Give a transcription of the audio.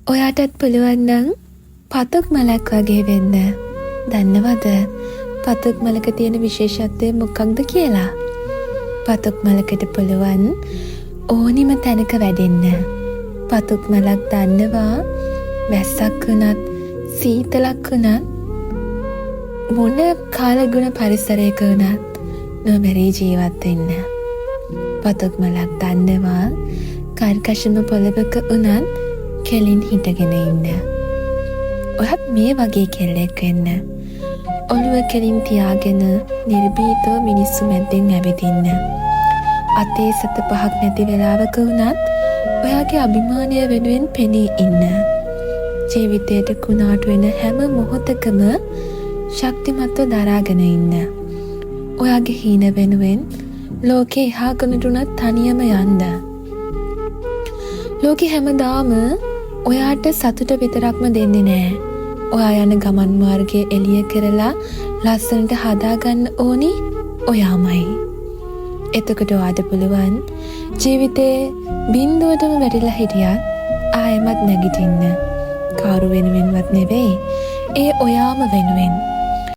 ඔයාටත් පුළුවන් නම් පතුක් මලක් වගේ වෙන්න. දන්නවද පතුක් මලක තියෙන විශේෂත්වය මොකක්ද කියලා? පතුක් මලකට පුළුවන් ඕනිම තැනක වැඩෙන්න. පතුක් මලක් දන්නවා වැස්සක් වුණත් සීතලක් වුණත් මොන කාලගුණ පරිසරයක වුණත් නොමැරී ජීවත් වෙන්න. පතුක් මලක් දන්නවා කර්කශම පොළවක වුණත් කෙලින් හිටගෙන ඉන්න. ඔයත් මේ වගේ කෙල්ලෙක් වෙන්න. ඔළුව කෙලින් තියාගෙන නිර්භීතව මිනිස්සු මැද්දෙන් ඇවිදින්න. අතේ සත පහක් නැති වෙලාවක වුණත් ඔයාගේ අභිමානය වෙනුවෙන් පෙනී ඉන්න. ජීවිතයට කුණාටු වෙන හැම මොහොතකම ශක්තිමත්ව දරාගෙන ඉන්න. ඔයාගේ හීන වෙනුවෙන් ලෝකේ එහා කොනට වුණත් තනියම යන්න. ලෝකෙ හැමදාම ඔයාට සතුට විතරක්ම දෙන්නේ නෑ. ඔයා යන ගමන් මාර්ගය එළිය කරලා ලස්සනට හදාගන්න ඕනි ඔයාමයි. එතකොට ඔයාට පුළුවන් ජීවිතේ බින්දුවටම වැටිලා හිටියත් ආයෙමත් නැගිටින්න. කවුරු වෙනුවෙන්වත් නෙවෙයි. ඒ ඔයාම වෙනුවෙන්.